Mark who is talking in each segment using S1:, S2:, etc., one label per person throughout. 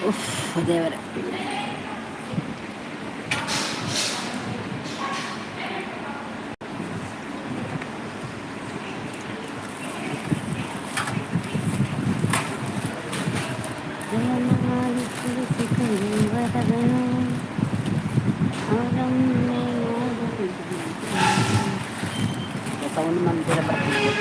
S1: ಉಫ್ ದೇವರೇ. ಸೌಂಡ್ ಮಂದಿರ ಬರ್ತಿದೆ.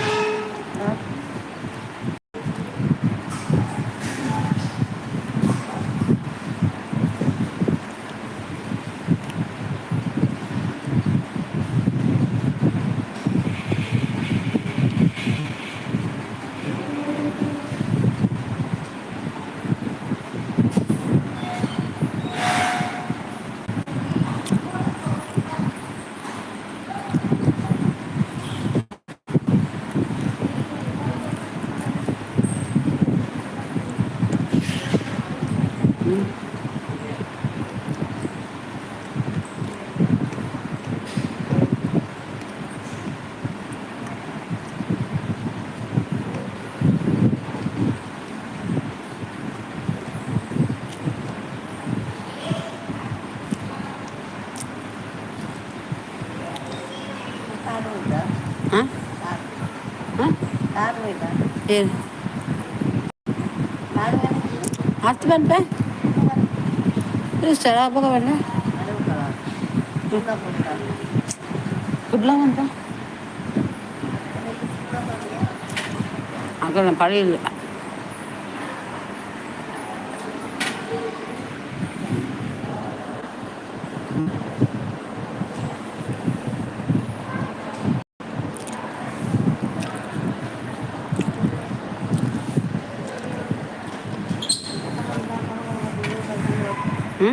S1: ಹ್ಞೂ. ಹಾಂ ಹಾಂ, ಏನು? ಅರ್ಥ ಬಂತ ಸರ್ ಅಪ್ಪಗ ಬೇಡ. ಕುಡ್ಲ ಅಂತ ಅక్కడ ಪಡೆಯಿಲ್ಲ. ಹ್ಞೂ.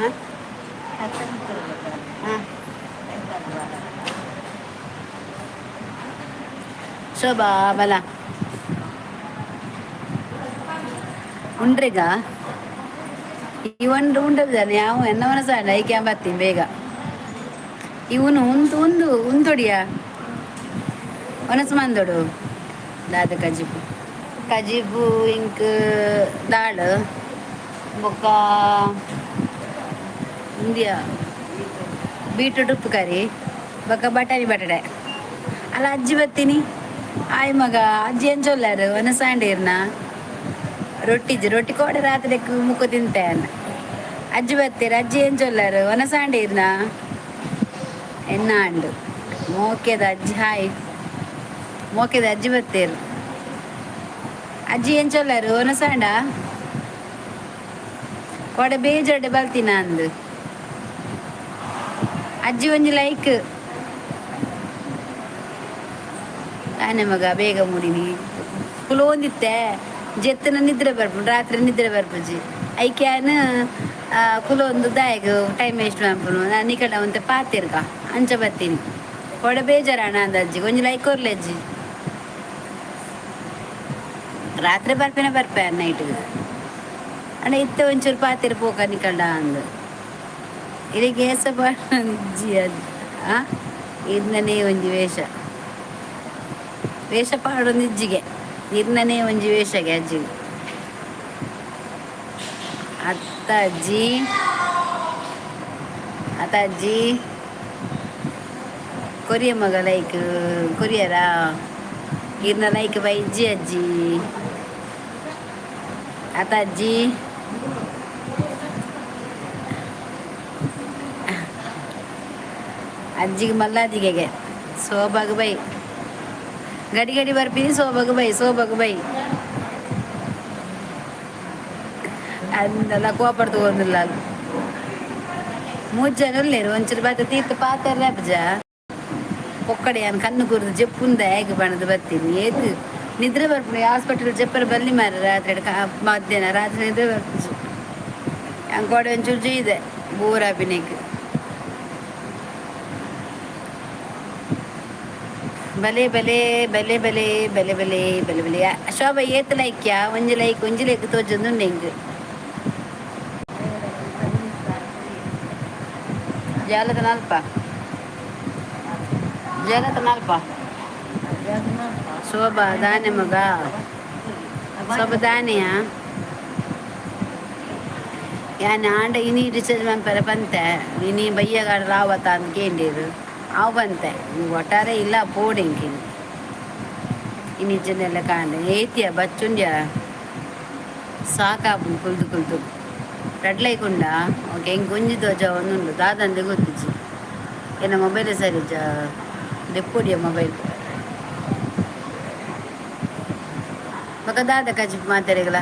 S1: ಹಾಂ ಹಾಂ, ಶೋಭಾ ಬಲ ಉಂಡ್ರಿಗ ಈ ಒಂದು ಉಂಡದಾನೆ ಯಾವ ಎನ್ನವನ ಸಹ ಐಕ್ಯಾ ಬರ್ತೀನಿ ಬೇಗ. ಇವನು ಉಂತು ಉಂದು ಉಂತೊಡಿಯ ಒನಸು ಮಂದೊಡು ದಾದ ಕಜಿಪು ಕಜಿಪು ಇಂಕ್ ದಾಳು ಬೊಕ್ಕ ಉಂದಿಯ ಬೀಟ್ರೂಟ್ ಉಪ್ಪು ಕರಿ ಬೊಕ್ಕ ಬಟಾಣಿ ಬಟಾಟೆ. ಅಲ್ಲ, ಅಜ್ಜಿ ಬತ್ತೀನಿ. ಆಯ್ ಮಗ, ಅಜ್ಜಿ ಏನ್ ಚೊಲ್ಲಾರು? ಒನಸಾಂಡೀರ್ನ ರೊಟ್ಟಿ ರೊಟ್ಟಿ ಕೋಡೆ ರಾತ್ರಿ ಮುಕ್ಕು ತಿಂತೇನೆ. ಅಜ್ಜಿ ಬತ್ತೀರ? ಅಜ್ಜಿ ಏನ್ ಚೊಲ್ಲಾರು? ಒನಸಾಂಡೀರ್ನ ಎನ್ನ ಅಂಡು ಮೋಕೆದ ಅಜ್ಜಿ. ಹಾಯ್ ಮೋಕೆದ ಅಜ್ಜಿ ಬತ್ತೀರು. ಅಜ್ಜಿ ಏನ್ ಚೊಲ್ಲಾರು? ಒನಸಾಂಡ ಕೋಡೆ ಬೇಜೋಡೆ ಬಲ್ತಿನ ಅಂದು. ಅಜ್ಜಿ ಒಂಜಿ ಲೈಕ್ ತಾನೆ ಮಗ, ಬೇಗ ಮುಡಿನಿ ಕುಲೋಂದಿತ್ತೆ. ಜೆತ್ತನ ನಿದ್ರೆ ಬರ್ಪುಂಡು, ರಾತ್ರಿ ನಿದ್ರೆ ಬರ್ಪುಜಿ. ಐಕ್ಯಾನ್ ಕುಲೊಂದು ದಾಯಗ್ ಟೈಮ್ ವೇಸ್ಟ್ ಮನ್ಪುನು? ನಾನು ನಿಕಡ ಒಂತೆ ಪಾತಿರ್ಕ ಅಂಚ ಬತ್ತೀನಿ. ಕೊಡೆ ಬೇಜಾರಣ ಅಂದ ಅಜ್ಜಿ. ಒಂಜಿ ಲೈಕ್ ಕೊರ್ಲೆ ಅಜ್ಜಿ. ರಾತ್ರಿ ಬರ್ಪೇನೆ ಬರ್ಪೆ ನೈಟ್ ಅಣ್ಣ. ಇತ್ತೆ ಒಂಚೂರು ಪಾತಿರ್ ಪೋಕ ನಿಕಂಡ ಅಂದು. ಇದಕ್ಕೆ ಏಸ ಅಜ್ಜಿ ಆ ಇರ್ನನೇ ಒಂಜಿ ವೇಷ ವೇಷ ಪಾಡೊಂದು ಇಜ್ಜಿಗೆ. ಇರ್ನನೇ ಒಂಜಿ ವೇಷಗೆ ಅಜ್ಜಿ. ಅತ್ತ ಅಜ್ಜಿ. ಅತ್ತ ಅಜ್ಜಿ ಕೊರಿಯ ಮಗ ಲೈಕ್ ಕೊರಿಯರಾ ಇರ್ನ ಲೈಕ್ ಬೈಜ್ಜಿ ಅಜ್ಜಿ. ಅತ್ತ ಅಜ್ಜಿ ಅಜ್ಜಿಗೆ ಮಲ್ಲಾದಿಗೆಗೆ ಸೋಬಾಗ ಬೈ ಗಡಿ ಗಡಿ ಬರ್ಪಿನಿ ಸೋಬಾಗ ಬೈ ಸೋಬಾಗ ಬೈ ಅಂದಲ್ಲ ಕೋಪಡ್ತು ಒಂದಿಲ್ಲ. ಮೂರು ಜನ ಉಲ್ಲೇರು ಒಂಚೂರು ಬಾತ ತೀರ್ಥ ಪಾತ್ರ ಅಬ್ಜ ಒಕ್ಕಡೆ ಯಾನ್ ಕಣ್ಣು ಕೂರ್ದು ಜೆಪ್ಪುಂದ ಹೇಗೆ ಬಣ್ಣದ ಬರ್ತೀನಿ ಏತ್ ನಿದ್ರೆ ಬರ್ಪುಂಡು. ಹಾಸ್ಪಿಟಲ್ ಜೆಪ್ಪರ ಬಲ್ಲಿ ಮಾರ ರಾತ್ರಿ ಮಧ್ಯಾಹ್ನ ರಾತ್ರಿ ನಿದ್ರೆ ಬರ್ಪುಜಿ. ಅಂಕೋಡೆ ಒಂಚೂರು ಜೀದೆ ಬೋರಾಪಿನೆಕ್. ಬಲೆ ಬಲೆ ಬಲೆ ಬಲೆ ಬಲೆ ಬಲೆ ಬಲೆ ಬಲೆ. ಶೋಭಾ ಏತ್ ಲೈಕ್ಯಾ? ಒಂಜಿ ಲೈಕ್, ಒಂಜಿ ಲೈಕ್ ತೋಜೊಂದುಂಡು ಎಂಕ್. ಜಾಲದ ನಲ್ಪ ಜಾಲದ ನಲ್ಪ. ಶೋಭಾ ದಾನೆ ಮಗ, ಶೋಭಾ ದಾನೆಯಾ? ಯಾನ್ ಆಂಡ ಇನಿ ರಿಚಾರ್ಜ್ ಮನ್ಪೆರೆ ಪಂತೆ. ಇನಿ ಬಯ್ಯಗಾಡ ರಾವತ ಅಂದ್ ಕೇಂಡೇರು ಅವು ಬಂತೆ. ಒಟ್ಟಾರೆ ಇಲ್ಲ ಪೋಡೆಂಕಿನಿ ಇನಿ ಜನೆಲ್ಲ ಕಾಂಡ ಏತಿಯ ಬಚ್ಚುಂಡ್ಯ ಸಾಕಾಪುಂಡು ಕುಲ್ದು ಕುಲ್ದು. ರಡ್ಡ್ ಲೈಕ್ ಉಂಡಾ? ಓಕೆ. ಎಂಕ್ ಒಂಜಿ ತೋಜ ಒಂದುಂಡು ದಾದಂದೆ ಗೊತ್ತಿಜ್ಜಿ. ಎನ್ನ ಮೊಬೈಲ್ ಸರಿ ಜ ದೆಪ್ಪೊಡಿಯ ಮೊಬೈಲ್. ಬೊಕ ದಾದ ಕಜಿಪು ಮಾತೆರೆಗ್ಲ?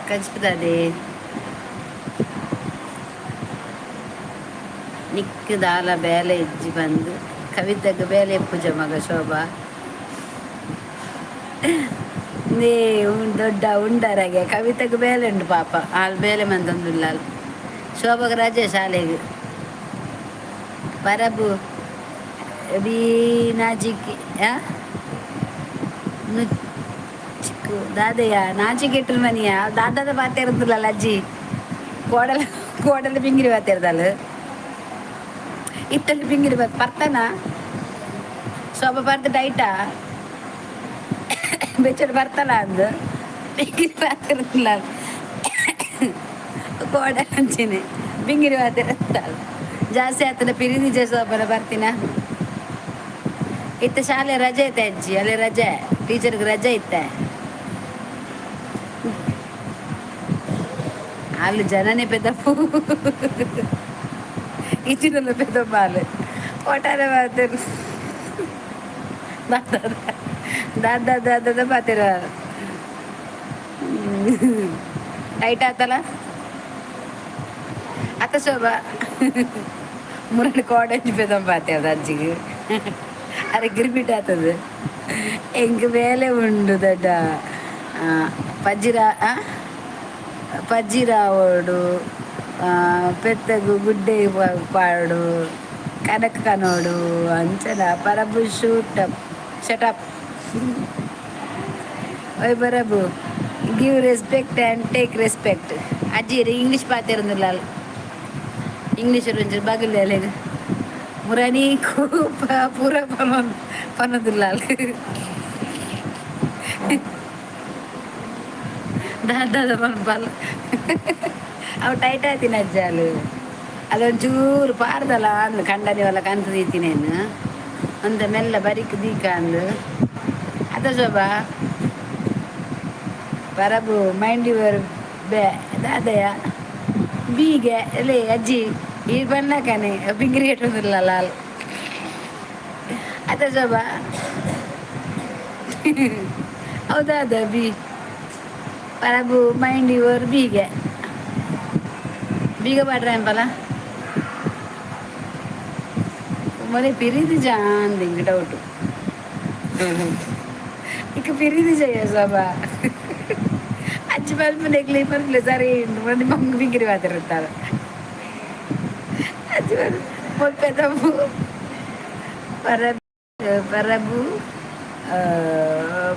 S1: ಕಜಿಪು ದಾದೆ? ನಿಕ್ಕ್ ದಾಲ ಬೇಲೆ ಇಜ್ಜಿ ಬಂದು ಕವಿತೆಗ್ ಬೇಲೆ ಇಪ್ಪುಜ ಮಗ ಶೋಭಾ. ನೇ ದೊಡ್ಡ ಉಂಡರಗೆ ಕವಿತೆಗ್ ಬೇಲೆ ಉಂಡು ಪಾಪ. ಆಲ್ ಬೇಲೆ ಮಂತೊಂದುಲ್ಲಾಲ್. ಶೋಭಾಗ್ ರಜೆ ಶಾಲೆಗ್. ಪರಬು ಬಿ ನಾಚಿಕೆ ಚಿಕ್ಕು ದಾದಯ್ಯ ನಾಚಿಕೆಟ್ರು ಮನಿಯ ದಾದಾದ ಪಾತೆರ್ದುಲ್ಲಲ್ಲ ಅಜ್ಜಿ. ಕೋಡಲ ಕೋಡಲ ಬಿಂಗಿರಿ ಪಾತೆರ್ದಾಲ್ ಇತ್ತಲ್ಲಿ ಬಿಂಗಿರಿ ಬಾತ್ ಪರ್ತನ ಶೋಭಾ ಪರ್ತ ಡೈಟಾ ಬೆಚ್ಚಡ್ ಬರ್ತಲ ಅಂದ್ ಬಿಂಗಿರಿ ಪಾತೆರ್ದುಲ್ಲ. ಕೋಡಲ್ ಅಂಚೆನೆ ಬಿಂಗಿರಿ ಪಾತೆರ್ದಾಲ್. ಜಾಸ್ತಿ ಆತನ ಪಿರಿದಿಜ ಶೋಭನ ಬರ್ತಿನ. ಇತ್ತ ಶಾಲೆ ರಜೆ ಐತೆ ಅಜ್ಜಿ, ಅಲ್ಲಿ ರಜೆ, ಟೀಚರ್ಗೆ ರಜೆ ಇತ್ತೆ. ಅಲ್ಲಿ ಜನನೇ ಪೆದ್ದಪ್ಪು ಇಚ್ಚಿನಲ್ಲ ಪೆದ್ದಪ್ಪ ಅಲ್ಲಿ ಒಟ್ಟಾರೆ ಪಾತೆರ್ ದಾದ ದಾದ ಪಾತೆರ ಟೈಟ್ ಆತಲ್ಲ ಅತ್ತ ಶೋಭಾ. ಮುರಳಿ ಕೋಡಂಜಿ ಪೆದ್ದಮ್ಮ ಪಾತೆರ್ದ ಅಜ್ಜಿಗೆ ಅರೆ ಗಿರ್ಮಿಟ್ ಆತದ. ಎಂಕ್ ಬೇಲೆ ಉಂಡು ದಡ್ಡ ಪಜ್ಜಿರ ಪಜ್ಜಿರಾವೋಡು ಪೆತ್ತಗು ಗುಡ್ಡೆ ಪಾಡು ಕನಕ್ ಕನೋಡು ಅಂಚನ. ಪರಬು ಶೂಟ್ ಅಪ್ ಶಟಪ್. ಓಯ್ ಪರಬು, give respect and take respect. ಅಜ್ಜಿ ಇಂಗ್ಲೀಷ್ ಪಾತೆರೊಂದುಲ್ಲ. ಇಂಗ್ಲೀಷ್ ಒಂಚೂರು ಬಗಲ್ ಮುರಣಿ ಕೂಪ ಪೂರ ಪನೊಂದು ಪನೊಂದುಲ್ಲ. ದಾದ ಪನ್ಪಲ್ ಅವು ಟೈಟ್ ಆತಿನ ಅಜ್ಜಾಲು. ಅದೊಂಚೂರು ಪಾರ್ದಲ ಅಂದ್ಲು ಕಂಡನಿ ವಲ್ಲ ಕಂತು ದೀತಿನೇನು ಒಂದ ಮೆಲ್ಲ ಬರಿಕ್ ದೀಕ ಅಂದು. ಅದ ಶೋಭಾ ಪರಬು ಮೈಂಡ್ your ಬೇ ದಾದಯ ಬೀಗೆ ಲೇ ಅಜ್ಜಿ ಈ ಬಣ್ಣಕನೆ ಬಿಂಗಿರಿ ಕಟ್ಟುದಿಲ್ಲ ಲಾಲ್. ಅದ ಶೋಭಾ ಹೌದಾದ ಬಿ ಪರಬು ಮೈಂಡ್ your ಬೀಗೆ ಬೀಗ ಪಾಡ್ರೆ ಅಂಪಲ ಮೊಲೆ ಪಿರಿದಿ ಜಾಂದ್ ಇಂಗ್ ಡೌಟು ಇಕ್ಕ ಪಿರಿದಿ ಜಯ ಶೋಭಾ. ಅಜ್ಜಿ ಪಲ್ಪುನೆಗ್ಲಿ ಪನ್ಪುಲೆ ಸರಿ ಉಂಡು ಮಂದಿ ಮಂಗು ಬಿಂಗಿರಿ ಮಾತಿರ್ತಾರೆ ಅಜ್ಜಿ ಪೆದವು ಪರ ಪರಬು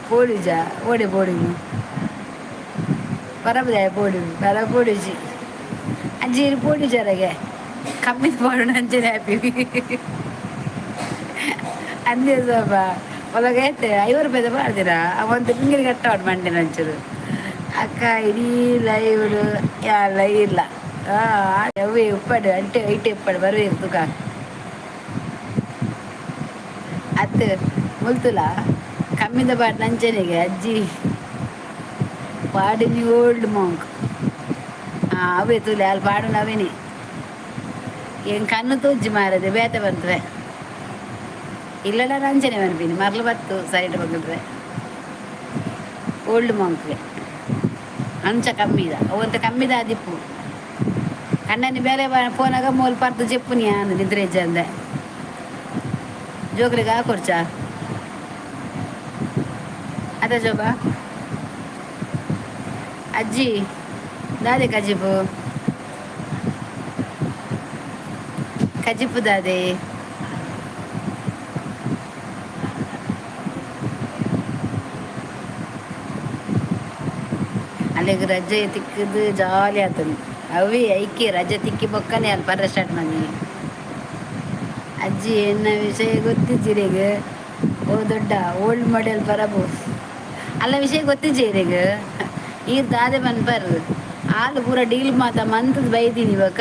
S1: ಪೋಡಿಜ ಓಡೆ ಪೋಡಿಮು ಪರಬು ಪೋಡಿ ಪರ ಪೋಡಿಜಿ ಅಜ್ಜಿ ಪೋಡಿಜರಗೆ ಕಮ್ಮಿ ಪಾಡೋಣ ಅಂಚನೆ ಹ್ಯಾಪಿ ಅಂದೆ ಸ್ವಲ್ಪ ಒಳಗೆ ಐತೆ 50 ರೂಪಾಯಿದ ಪಾಡ್ದಿರ. ಅವಂತ ಬಿಂಗಿರಿ ಕಟ್ಟಾಡು ಮಂಡಿನ ಒಂಚೂರು. ಅಕ್ಕ ಇಡೀ ಲೈವ್ ಯಾಲ ಇಲ್ಲ ಅವೇ ಉಪ್ಪಡು ಅಂಟೆ ಐಟೆ ಉಪ್ಪಡು ಬರುವೇರು ತುಕ ಅತ್ತು ಮುಲ್ತುಲ ಕಮ್ಮಿದ ಪಾಟ್ ನಂಚನಿಗೆ ಅಜ್ಜಿ ಪಾಡಿನಿ ಓಲ್ಡ್ ಮಾಂಕ್. ಅವೇ ತೂಲೆ ಅಲ್ಲಿ ಪಾಡುನ ಅವೇನಿ. ಏನ್ ಕಣ್ಣು ತೂಜಿ ಮಾರದೆ ಬೇತೆ ಬಂತವೆ ಇಲ್ಲಡ ನಂಚನೆ ಮನ್ಪಿನಿ ಮರ್ಲು ಬತ್ತು ಸೈಡ್ ಬಂದ್ರೆ ಓಲ್ಡ್ ಮಾಂಕ್ಗೆ ಅಂಚ ಕಮ್ಮಿದ ಅವಂತ ಕಮ್ಮಿದ ಅದಿಪ್ಪು ಕಣ್ಣನಿ ಬೇರೆ ಪೋನಾಗ ಮೂಲು ಪರ್ದು ಜೆಪ್ಪುನಿ ಆನ್ ನಿದ್ರೆ ಅಂದೆ ಜೋಕ್ಲಿಗೆ ಹಾಕೊಡ್ಚಾ ಅದ ಜೋಬಾ. ಅಜ್ಜಿ ದಾದೆ ಕಜಿಪು ಕಜಿಪು ದಾದೆ. ಅಲ್ಲಿಗೆ ರಜೆ ತಿಕ್ಕದು ಜಾಲಿ ಆತನು ಅವೇ ಐಕೆ ರಜೆ ತಿಕ್ಕಿ ಬೊಕ್ಕನೆ ಅಲ್ಲಿ ಪರ್ರ ಸ್ಟಾರ್ಟ್ ಮಾಡಿ. ಅಜ್ಜಿ ಎನ್ನ ವಿಷಯ ಗೊತ್ತಿಜ್ಜಿರೇಗ. ಓ ದೊಡ್ಡ ಓಲ್ಡ್ ಮಾಡೆಲ್ ಪರಬು ಅಲ್ಲ ವಿಷಯ ಗೊತ್ತಿಜ್ಜಿ ಈರ್ ದಾದೆ ಪನ್ಪರ್ ಹಾಲು ಪೂರ ಡೀಲ್ ಮಾತ ಮಂತದ ಬೈದೀನಿ ಇವಾಗ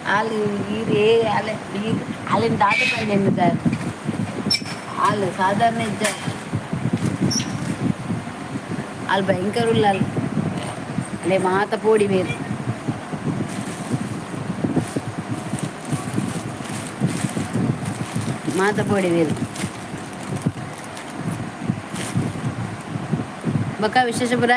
S1: ಹಾಲು ಈರ್ ಏ ಅಲೆ ಈರ್ ಅಲ್ಲಿನ ದಾದೆ ಬಂದೆ ಹಾಲು ಸಾಧಾರಣ ಇದ್ದ ಅಲ್ಲಿ ಭಯಂಕರ ಉಲ್ಲ ಅಲ್ಲಿ ಅಲ್ಲೇ ಮಾತ ಪೋಡಿ ಬೇರು. ಮಾತ ಪೋಡಿ ಬೇರು. ಬೊಕ್ಕ ವಿಶೇಷ ಪುರ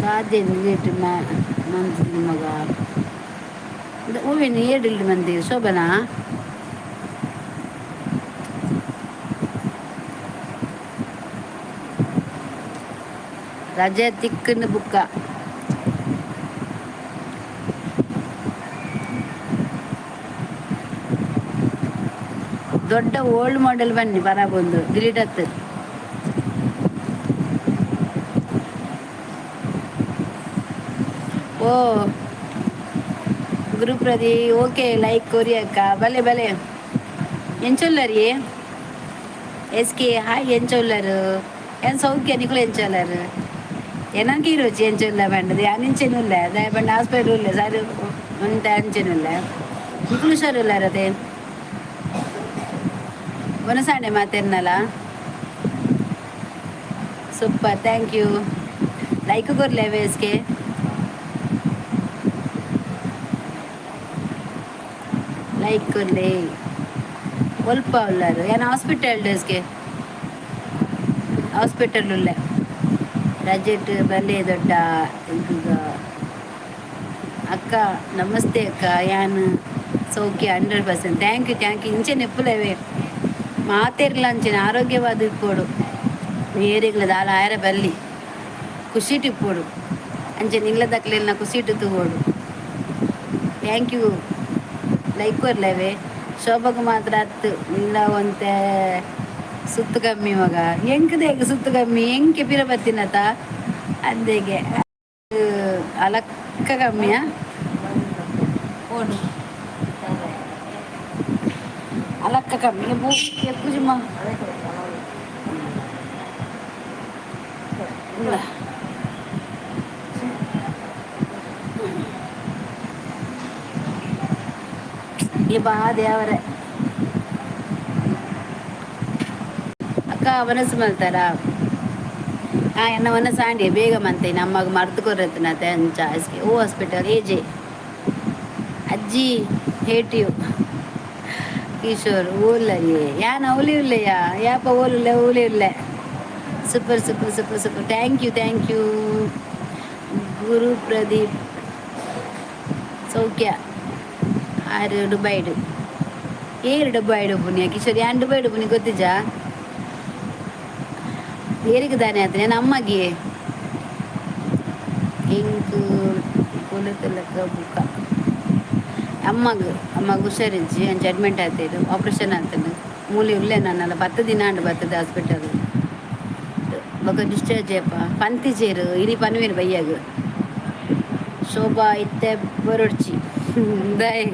S1: ದಾದೆನ್ ಮಂತ್ ಮಗ ಹೂವಿನ ಏಡಿಲ್ಡು ಮಂದಿ ಶೋಭನಾ. ರಜೆ ತಿಕ್ಕನ ಬುಕ್ಕ ದೊಡ್ಡ ಓಲ್ಡ್ ಮಾಡೆಲ್ ಬನ್ನಿ ಬರಬಂದು ಡಿಲೀಟ್ ಆಗ್ತದೆ. ಓ ಗುರುಪ್ರದಿ ಓಕೆ ಲೈಕ್ ಕೊರಿಯಕ್ಕ ಬಲೆ ಬಲೆ ಎಂಚೊಲ್ಲರಿ ಎಸ್ ಕೆ ಹಾಯ್ ಎಂಚೊಲ್ಲರು ಏನ್ ಸೌಖ್ಯ ನಿಕುಲು ಎಂಚೊಲ್ಲರು ಏನಂಕ ಇರೋಚಿ ಎಂಚೊಲ್ಲ ಬಂಡದು ಅಂಚೆನುಲ್ಲ ದಾಯ ಬಂಡ ಹಾಸ್ಪಿಟಲ್ ಉಲ್ಲ ಸರಿ ಉಂಟ ಅಂಚೆನುಲ್ಲ ನಿಕುಲು ಹುಷಾರುಲ್ಲಾರದೆ ಒನಸಾಂಡೆ ಮಾತೆರ್ನಲ್ಲ. ಸೂಪರ್ thank you like ಕೊರ್ಲೆ ವೇಸ್ಗೆ ಲೈಕ್ ಕೊರ್ಲೆ ಒಲ್ಪ ಉಳ್ಳಾರು ಏನ್ ಹಾಸ್ಪಿಟಲ್ ಡೇಸ್ಗೆ ಹಾಸ್ಪಿಟಲ್ ಉಲ್ಲೆ ರಜೆಟ್ ಬಲ್ಲೆ ದೊಡ್ಡ ಈಗ. ಅಕ್ಕ ನಮಸ್ತೆ ಅಕ್ಕ ಯಾನ್ ಸೌಖ್ಯ 100%. Thank you thank you. ಇಂಚೆ ನೆಪ್ಪುಲವೇ ಮಾತೆರ್ಲ ಅಂಚಿನ ಆರೋಗ್ಯವಾದ ಇಪ್ಪೋಡು ಏರಿಗ್ಲ ದಾಲ ಆಯರ ಬಲ್ಲಿ ಖುಷಿಟ್ ಇಪ್ಪೋಡು ಅಂಚೆ ನಿಂಗ್ಲ ದಕ್ಲೆಲ್ನ ಖುಷಿಟ್ ತೂವೋಡು. Thank you like ಕೊರ್ಲೆವೆ ಶೋಭಗ್ ಮಾತ್ರ ಅತ್ತು ಇಲ್ಲ ಒಂತೆ ಸುತ್ತು ಕಮ್ಮಿ ಮಗ ಎಂಕದೇಗ ಸುತ್ತು ಕಮ್ಮಿ ಎಂಕೆ ಪಿರ ಬತ್ತಿನತ ಅಂದೆಗೆ ಅಲಕ್ಕ ಕಮ್ಮಿಯಾ ಓಡು ಅಲಕ್ಕ ಕಮ್ಮಿ ಎಪ್ಪುಜುಮ್ಮ ಇಲ್ಲ. ಈ ಬಾ ದೇವರೇ ಅಕ್ಕ ವನಸು ಮಲ್ತಾರ ಎನ್ನ ವನಸು ಆಂಡಿ ಬೇಗ ಮಂತೆ ನಮ್ಮಗ ಮರ್ತು ಕೊರತ್ನತೆ ಅಂಚ ಎಸ್ಕೆ ಓ ಹಾಸ್ಪಿಟಲ್ ಏಜೆ ಅಜ್ಜಿ ಹೇಟ್ you Kishore ಊರ್ಲರಿ ಯಾನ ಉಲಿ ಉಲ್ಲೆಯ ಯಾಪ ಓಲುಲ್ಲೆ ಊಲಿ ಉಲ್ಲೆ. Super super super super thank you thank you Guru Pradeep ಸೌಖ್ಯ ಆರು ದುಬೈಡು ಏರು ದುಬೈಡು ಪುಣ್ಯ ಕಿಶೋರ್ ಯಾನ್ ದುಬೈಡು ಪುಣ್ಯ ಗೊತ್ತಿಜ್ಜಾ ಏರಿಗೆ ದಾನೆ ಆತನೆ ನಮ್ಮಗೆ ಎಂಕ್ ಕುಲತಲಕ ಬುಕ್ಕ ಅಮ್ಮಗ್ ಅಮ್ಮಗ್ ಹುಷಾರಿಜ್ಜಿ ಅಂಚ ಅಡ್ಮಿಂಟ್ ಆತೇರು ಆಪ್ರೇಷನ್ ಆತನು ಮೂಲಿ ಉಲ್ಲೆ ನನ್ನಲ್ಲ 10 ದಿನ ಅಂಡು ಬತ್ತದ ಹಾಸ್ಪಿಟಲ್ ಬೊಕ ಡಿಸ್ಚಾರ್ಜ್ ಅಪ್ಪ ಪಂತಿ ಚೇರು ಇನಿ ಪನ್ವೇರು ಬಯ್ಯಾಗ. ಶೋಭಾ ಇತ್ತೆ ಬರೊಡ್ಚಿ ದಾಯೆ?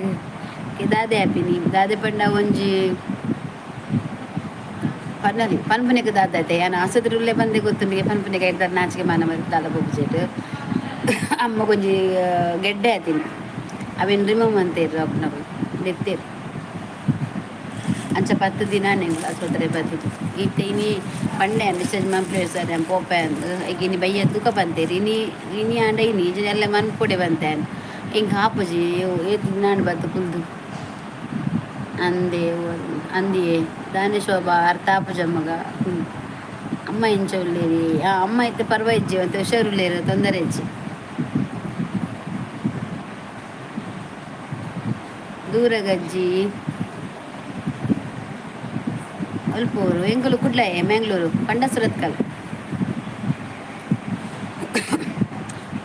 S1: ದಾದೆ ಆಪಿನಿ ದಾದೆ ಪಂಡ ಒಂಜಿ ಪನ್ನಲಿ ಪನ್ಪುನೆಗ್ ದಾದ ಯಾನ್ ಆಸ್ಪತ್ರೆ ಉಲ್ಲೆ ಬಂದೆ ಗೊತ್ತುಂಡಿಗೆ ಪನ್ಪುನೆಗ್ ಐತ ನಾಚಿಕೆ ಮಾನ ದಾಲ ಪೋಪುಜೆರ್. ಅಮ್ಮಗೊಂಜಿ ಗೆಡ್ಡೆ ಆತಿನಿ, ಅವೆನ್ ರಿಮೂವ್ ಮಂತೇರ್ ಅಪ್ಪನಕುಲು, ದೆತ್ತೇರ್. ಅಂಚ 10 ದಿನ ಎಂಕುಲು ಆಸ್ಪತ್ರೆ ಬತ್ತಿದ್ದು. ಇತ್ತೆ ಇನಿ ಪಂಡೆ ಡಿಸ್ಚಾರ್ಜ್ ಮನ್ಪುಲೆ ಸರ್, ಯಾನ್ ಪೋಪೆ ಅಂದ್. ಐಕ್ ಇನಿ ಬಯ್ಯ ತೂಕ ಪಂತೇರ್. ಇನಿ ಇನಿ ಆಂಡ ಇನಿ ಇಜ್ಜಿಂಡ ಎಲ್ಲೆ ಮನ್ಪೊಡೆ ಪಂತೆ. ಎಂಕ್ ಆಪುಜಿ, ಏತ್ ದಿನ ಆಂಡ್ ಬತ್ತ್ ಕುಲ್ದು. ಅಂದೆ ಅಂದಿಯೇ ದಾನೆ ಶೋಭಾ, ಅರ್ಥ ಆಪುಜ ಮಗ. ಅಮ್ಮ ಎಂಚ ಉಲ್ಲೇರಿ? ಆ ಅಮ್ಮ ಇತ್ತೆ ಪರ್ವ ಇಜ್ಜಿ, ಒಂತೆ ಹುಷಾರುಲ್ಲೇರು, ತೊಂದರೆ ಇಜ್ಜಿ. ದೂರಗಜ್ಜಿ ಅಲ್ಪೂರು ಎಂಕುಲು ಕುಡ್ಲಾಯೆ, ಮ್ಯಾಂಗ್ಳೂರು ಪಂಡ ಸುರತ್ಕಲ್.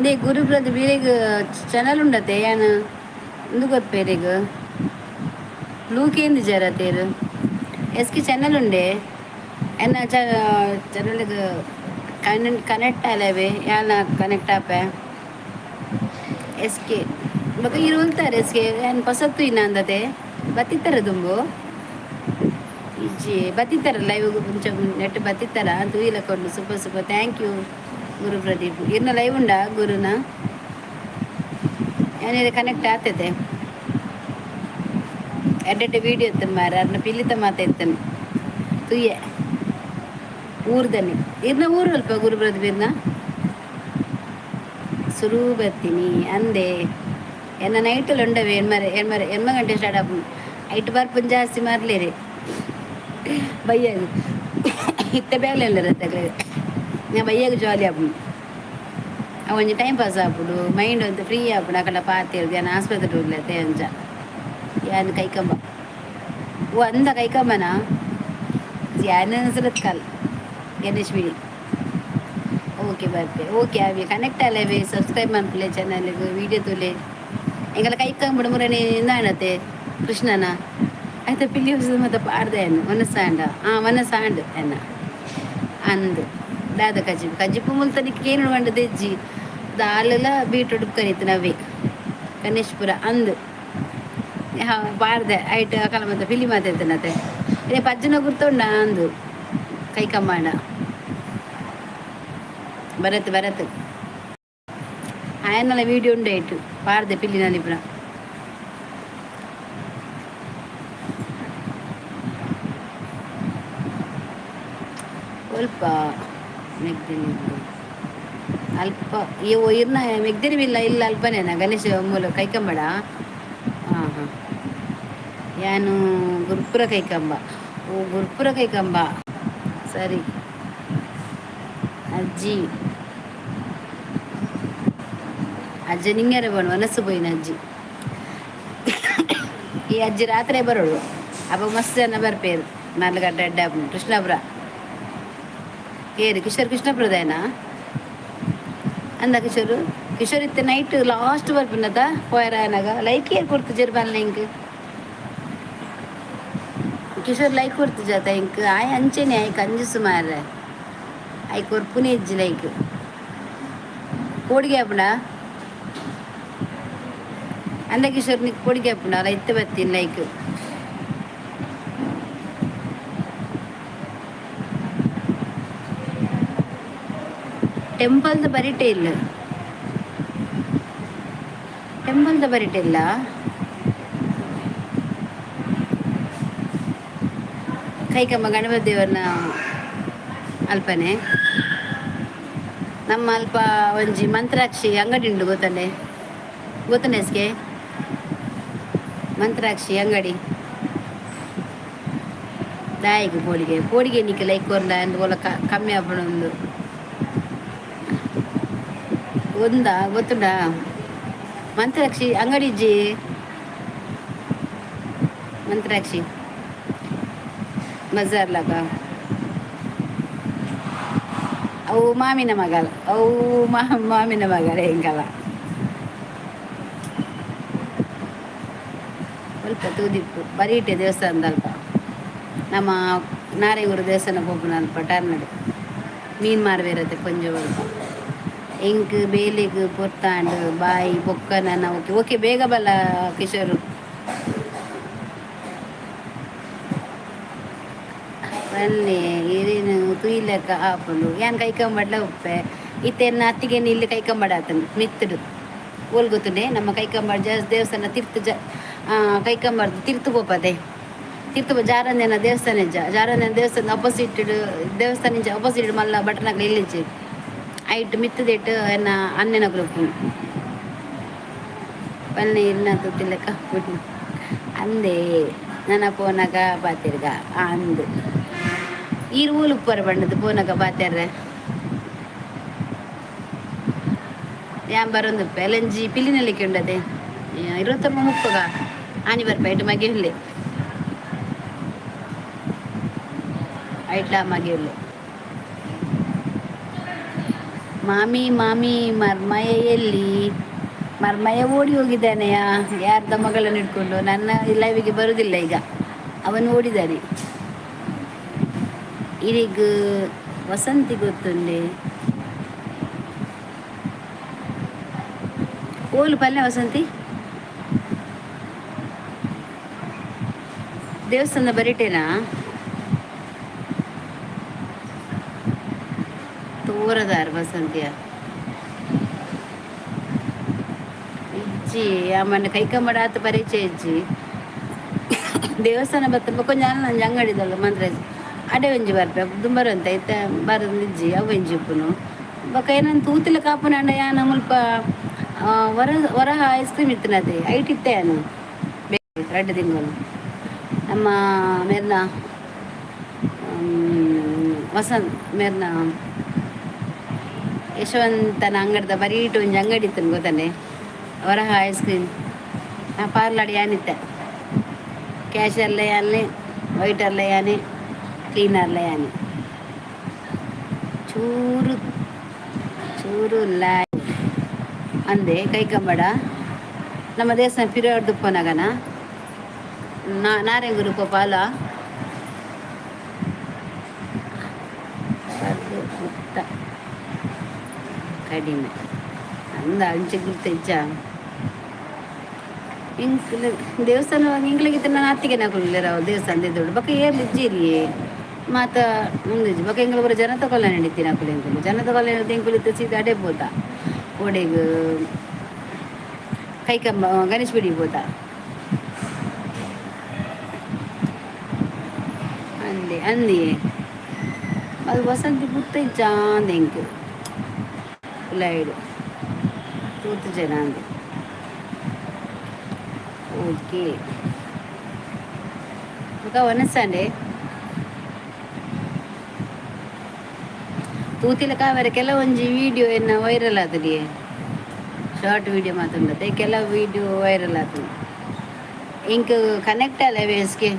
S1: They ಗುರುಪ್ರದ್ ಬೀರೆಗ್ ಚಾನಲ್ ಉಂಡತೆ ಯಾನ್ ಉಂದು ಕೊರ್ಪೇರೆಗ್ ಬ್ಲೂ ಕೇಂದ್ ಜರ ತೇರು ಎಸ್ ಕೆ ಚಾನಲ್ ಉಂಡೆ. ಎನ್ನ ಚಾನಲ್ಗ್ ಕನೆಕ್ಟ್ ಆಲವೆ, ಯಾನ ಕನೆಕ್ಟ್ ಆಪೆ. ಎಸ್ ಕೆ ಬೊಕ ಇರು ಉಲ್ತಾರೆ ಎಸ್ ಕೆ. ಯಾನ್ ಪೊಸತ್ತು ಇನ್ನ ಅಂದತೆ ಬತ್ತಿತ್ತರ ದುಂಬು ಇಜ್ಜಿ, ಬತ್ತಿತ್ತಾರ ಲೈವ್ ಮುಂಚೆ ನೆಟ್ ಬತ್ತಿತ್ತಾರ ತೂಯಿಲ ಕೊಂಡು. Super super, thank you Guru Pradeep. ಇರ್ನ ಲೈವ್ ಉಂಡಾ ಗುರುನ? ಏನಿದೆ ಕನೆಕ್ಟ್ ಆಗ್ತದೆ. ಎಡ್ಡೆಡ್ಡೆ ವೀಡಿಯೋ ಎತ್ತನ್ ಮಾರ, ಅರ್ನ ಪಿಲಿತ ಮಾತ ಎತ್ತನ್ ತುಯ್ಯೆ. ಊರ್ದನಿ ಇರ್ನ ಊರು ಅಲ್ಪ ಗುರು ಪ್ರದೀಪ್ ಇರ್ನ ಸುರು ಬರ್ತೀನಿ ಅಂದೆ. ಎನ್ನ ನೈಟಲ್ಲಿ ಉಂಡವೆ ಎಣ್ಮರೆ ಎಣ್ಮರೆ 8 ಗಂಟೆ ಸ್ಟಾರ್ಟ್ ಆಪುಂಡು. ಐಟ್ ಬರ್ಪುನ್ ಜಾಸ್ತಿ ಮಾರ್ಲೇರಿ ಬಯ್ಯಾಗ. ಇತ್ತೆ ಬೇಲೆ ತಗಲೆ ನಾ ಬಯ್ಯಾಗ ಜಾಲಿ ಆಪುಂಡು. ಒಂಜಿ ಟೈಮ್ ಪಾಸ್ ಆಪುಂಡು, ಮೈಂಡ್ ಒಂತೆ ಫ್ರೀ ಆಪುಂಡು. ಅಕಡ ಪಾತೆರ್ದು. ಯಾನ್ ಆಸ್ಪತ್ರೆ ಉಲ್ಲೆ ಅಂಚ. ಯಾನ್ ಕೈಕಂಬ. ಓ ಅಂದ ಕೈಕಂಬನ? ಯಾನ್ ಸುರತ್ಕಲ್ ಗಣೇಶ್ ಬಿಡಿ. ಓಕೆ ಬರ್ಪೆ. ಓಕೆ ಅವಿ ಕನೆಕ್ಟ್ ಅಲ್ಲವೇ, ಸಬ್ಸ್ಕ್ರೈಬ್ ಮನ್ಪುಲೆ ಚಾನಲ್ಗೆ, ವೀಡಿಯೋ ತೂಲೆ. ಎಂಕಲ ಕೈಕಂಬಡು ಮುರನೆ ಇಂದಾಣತೆ ಕೃಷ್ಣನ ಆಯ್ತಾ ಪಿಲಿ ಮತ್ತೆ ಪಾಡ್ದೆ ಮನಸ್ಸಾಂಡ. ಆ ಮನಸ್ಸಾಂಡ್ ಎನ್ನ ಅಂದ್ ದಾದ ಕಜಿಪು ಕಜಿಪು ಮುಲ್ತನಿಕ್ ಕೇನುಡು ಪಂಡ ದೆಜ್ಜಿ ದಾಲಲ ಬೀಟ್ರೂಟ್ ಕರಿತು ನವ್ವೆ ಗಣೇಶ್ಪುರ ಅಂದ್ ಪಾಡ್ದೆ. ಐಟ್ ಅಕಲ ಮತ್ತೆ ಪಿಲಿ ಮಾತಾಡ್ತಾನತೆ ಇದೇ ಪಜ್ಜನ ಗುರ್ತುಂಡ ಅಂದು ಕೈಕಂಬಾಂಡ. ಬರತ್ ಬರತ್ ಆಯನಲ ವೀಡಿಯೋ ಉಂಡು ಐಟ್ ಪಾಡ್ದೆ ಪಿಲಿ ನಲಿಪುನ. ಒಲ್ಪ ಮೆಗ್ದಿನಿ ಅಲ್ಪ ಈ ಇರ್ನ ಮೆಗ್ದಿನಿ ಇಲ್ಲ ಇಲ್ಲ ಅಲ್ಪನೇನ ಗಣೇಶ ಮೂಲ ಕೈಕಂಬಡ. ಹಾಂ ಹಾಂ, ಯಾನು ಗುರುಪುರ ಕೈಕಂಬ. ಓ ಗುರುಪುರ ಕೈಕಂಬ, ಸರಿ. ಅಜ್ಜಿ ಅಜ್ಜ ನಿಂಗೆರೆ ಬೋಣ ಮನಸ್ಸು ಪೋಯಿನ ಅಜ್ಜಿ. ಈ ಅಜ್ಜಿ ರಾತ್ರಿ ಬರೋಳು, ಅಪ್ಪ ಮಸ್ತ್ ಜನ ಬರ್ಪೇರು. ಮರ್ಲಗಡ್ಡೆ ಅಡ್ಡ ಕೃಷ್ಣಾಪುರ ಏರು ಕಿಶೋರ್ ಕೃಷ್ಣಪುರದೇನಾ ಅಂದ ಕಿಶೋರ್. ಕಿಶೋರ್ ಇತ್ತೆ ನೈಟ್ ಲಾಸ್ಟ್ ಬರ್ಪಿನದ ಪೋಯರಾಯನಾಗ. ಲೈಕ್ ಏರ್ ಕೊಡ್ತು ಬನ್ಲ ಇಂಕ್? ಕಿಶೋರ್ ಲೈಕ್ ಕೊಡ್ತು ಜಾತ ಇಂಕ್? ಆಯ್ ಅಂಚೆನೆ ಆಯ್ ಕಂಜುಸು ಮಾರ್ರೆ, ಆಯ್ ಕೊರ್ಪುನೆ ಇಜ್ಜಿ ಲೈಕ್. ಕೋಡಿಗೆ ಆಪುಂಡ ಅಂದ ಕಿಶೋರ್? ನಿಕ್ ಕೋಡಿಗೆ ಆಪುಂಡ? ಅಲ್ಲ ಇತ್ತೆ ಬತ್ತೀನಿ ಲೈಕ್. ಟೆಂಪಲ್ದ ಬರಿಟೆ ಇಲ್ಲ, ಟೆಂಪಲ್ದ ಬರಿಟೆ ಇಲ್ಲ. ಕೈಕಂಬ ಗಣಪತಿ ದೇವರನ್ನ ಅಲ್ಪನೆ. ನಮ್ಮ ಅಲ್ಪ ಒಂಜಿ ಮಂತ್ರಾಕ್ಷಿ ಅಂಗಡಿ ಉಂಡು, ಗೊತ್ತಂಡೆ? ಗೊತ್ತಂಡೆ ಎಸ್ಗೆ ಮಂತ್ರಾಕ್ಷಿ ಅಂಗಡಿ? ದಾಯಿಗೆ ಪೋಡಿಗೆ ಪೋಡಿಗೆ ನಿಕ್ಕ ಲೈಕ್ ಕೊರ್ಂಡ ಅಂದ್ ಓಲ ಕಮ್ಮಿ ಆಪುಂಡು. ಒಂದ ಗೊತ್ತುಂಡಾ ಮಂತ್ರಾಕ್ಷಿ ಅಂಗಡಿ ಇಜ್ಜಿ? ಮಂತ್ರಾಕ್ಷಿ ಬಜಾರ್ಲಾಗ. ಅವು ಮಾಮಿನ ಮಗಳ, ಅವು ಮಾಮಿನ ಮಗಳ ಎಂಕಲ. ಅಲ್ಪ ತೂದಿಪ್ಪು ಬರೀಟೆ ದೇವಸ್ಥಾನದ ಅಲ್ಪ, ನಮ್ಮ ನಾರೆಗೂರು ದೇವಸ್ಥಾನ ಪೋಪುನ ಅಲ್ಪ ಟರ್ನಡ್ ಮೀನು ಮಾರ್ಬೇರತ್ತೆ ಪೊಂಜೊವು ಅಲ್ಪ. ಎಂಕ್ ಬೇಲೆಗ್ ಪೊರ್ತಾಂಡ್ ಬಾಯ್ ಬೊಕ್ಕ ನನ. ಓಕೆ ಓಕೆ, ಬೇಗ ಬಲ ಕಿಶೋರ್. ಬನ್ನಿ, ಇರೇನು ತೂಯ್ಲೆಕ್ಕ ಆಪುಂಡು. ಯಾನ್ ಕೈಕಂಬಡ್ಲ ಉಪ್ಪೆ ಇತ್ತೆ. ಎನ್ನ ಅತ್ತಿಗೆ ಇಲ್ಲಿ ಕೈಕಂಬಡ ಆತನು ಮಿತ್ತುಡು. ಓಲ್ ಗೊತ್ತುಂಡೆ? ನಮ್ಮ ಕೈಕಂಬಾಡ್ ದೇವಸ್ಥಾನ ತಿರ್ತು ಜ ಕೈಕಂಬಾರ್ದು ತಿರ್ತು ಪೋಪದೆ, ತಿರ್ತು ಜಾರಂಜನ ದೇವಸ್ಥಾನ ಇಜ್ಜ? ಜಾರಂಜನ ದೇವಸ್ಥಾನ ಅಪೋಸಿಟ್, ದೇವಸ್ಥಾನ ಇಂಚ ಅಪೋಸಿಟ್ ಮಲ್ಲ ಬಟನಕ್ಲೆ ಇಲ್ಲಿಜ್ಜಿ, ಐಟ್ ಮಿತ್ತುದೆಟ್ ಎನ್ನ ಅಣ್ಣನಕುಲು ಉಪ್ಪುನು. ಬನ್ನಿ, ಇರ್ನ ತೂತಿಲೆಕ್ಕ ಅಂದೇ. ನನ ಪೋನಗ ಪಾತೆರ್ಗ ಅಂದು. ಈರ್ ಓಲು ಉಪ್ಪರ ಬಣ್ಣದ? ಪೋನಗ ಪಾತೆರ್ರೆ. ಯಾನ್ ಬರೊಂದುಪ್ಪೆ. ಅಲ್ಲೊಂಜಿ ಪಿಲಿನಲಿಕೆ ಉಂಡದೆ, 29 ಮುಪ್ಪಗ ಆನಿ ಬರ್ಪ. ಐಟ್ ಮಗೆ ಉಲ್ಲೆ, ಐಟ್ಲಾ ಮಗೆ ಉಲ್ಲೆ. ಮಾಮಿ ಮಾಮಿ, ಮರ್ಮಯ ಎಲ್ಲಿ? ಮರ್ಮಯ ಓಡಿ ಹೋಗಿದ್ದಾನೆಯಾ, ಯಾರ್ದ ಮಗಳನ್ನು ಹಿಡ್ಕೊಂಡು. ನನ್ನ ಲೈವಿಗೆ ಬರುವುದಿಲ್ಲ ಈಗ, ಅವನು ಓಡಿದ್ದಾನೆ. ಇರಿಗ್ ವಸಂತಿ ಗೊತ್ತುಂಡೆ? ಓಲು ಪಲ್ಯ ವಸಂತಿ? ದೇವಸ್ಥಾನದ ಬರಿಟೇನಾ? ತೋರದಾರ್ ವಸಂತಿಯ ಇಜ್ಜಿ. ಆಮಣ್ಣ ಕೈಕಂಬಡ ಆತ ಪರಿಚಯ ಇಜ್ಜಿ. ದೇವಸ್ಥಾನ ಬತ್ತ ಬೊಕ್ಕ ಒಂಜಿ ಅಂಗಡಿದಲ್ಲ ಮಂತ್ರಾಜ್ ಅಡೆ ಒಂಜಿ ಬರ್ಪೆ. ದುಂಬರ್ ಅಂತ ಇತ್ತೆ ಬರೋದು ಇಜ್ಜಿ. ಅವು ಒಂಜಿ ಉಪ್ಪುನು. ಬೊಕ್ಕ ಏನಂತ ತೂತಿಲ ಕಾಪುನಾಂಡ ಯಾನ್ ಮುಲ್ಪ ವರ ವರಹ ಐಸ್ ಕ್ರೀಮ್ ಇತ್ತಿನತೆ, ಐಟ್ ಇತ್ತೆ ಯಾನು ರಡ್ಡ್ ತಿಂಗಳು. ನಮ್ಮ ಮೇರ್ನ ವಸಂತ್ ಮೇರ್ನ ಯಶವಂತನ ಅಂಗಡಿದ ಬರೀಟು ಒಂಜಿ ಅಂಗಡಿ ಇತ್ತು ಗೊತ್ತಾನೆ, ವರಹ ಐಸ್ ಕ್ರೀಮ್. ಆ ಪಾರ್ಲಾಡ್ ಯಾನಿತ್ತೆ, ಕ್ಯಾಶರ್ಲೆ ಯಾನೆ, ವೈಟರ್ಲೆ ಯಾನೆ, ಕ್ಲೀನರ್ಲೆ ಯಾನೆ. ಚೂರು ಚೂರು ಲೈ ಅಂದೆ. ಕೈಕಂಬಡ ನಮ್ಮ ದೇವಸ್ಥಾನ ಪಿರಿಯಡ್ ದುಪ್ಪನಗನ ನಾರಾಯಣ ಪಾಲ ಮುತ್ತ ಕಡಿಮೆ ಅಂದ ಅಂಚೆ ಗುರ್ತೆಜ್ಜ. ಇಂಕ್ಲ ದೇವಸ್ಥಾನ ಇಂಕ್ಲಿಗಿತ್ತ ನಾನು ಅತ್ತಿಗೆ ನಕುಲು ದೇವಸ್ಥಾನ ದೊಡ್ಡ ಬೊಕ್ಕ ಏರ್ಲಿ ಇಜ್ಜಿರಿ ಮಾತ ಉಂದಿಜ್ಜಿ. ಬೊಕ್ಕ ಎಂಕ್ಲ ಪೂರ ಜನತ ಕೊಲ್ಲ ನಡೀತೀನಿ ಅಕುಲು. ಎಂಕುಲು ಜನತ ಕೊಲ್ಲ ಎಂಕುಲು ಇತ್ತ ಸೀದಾ ಅಡೆ ಪೋತ, ಓಡೆಗ್? ಕೈಕಂಬ ಗಣೇಶ್ ಗುಡಿ ಪೋತ. ಅಂದೆ ಅಂದಿ ಅದು ವಸಂತಿ ಗುತ್ತೈಜ ಅಂದೆ. ಎಂಕ್ ಲೈಡ್ ತೂತು ಜನ ಅಂದೆ. ಓಕೆ, ಬೊಕ ವನಸಂಡೆ ತೂತಿಲ ಕಾವರೆ. ಕೆಲವೊಂಜಿ ವಿಡಿಯೋ ಎನ್ನ ವೈರಲ್ ಆತುಂಡು, ಶಾರ್ಟ್ ವಿಡಿಯೋ ಮಾತುಂಡತೆ. ಕೆಲವು ವಿಡಿಯೋ ವೈರಲ್ ಆತುಂಡು. ಇಂಕ್ ಕನೆಕ್ಟ್ ಅಲ್ಲ ವೇಸ್ಗೆ.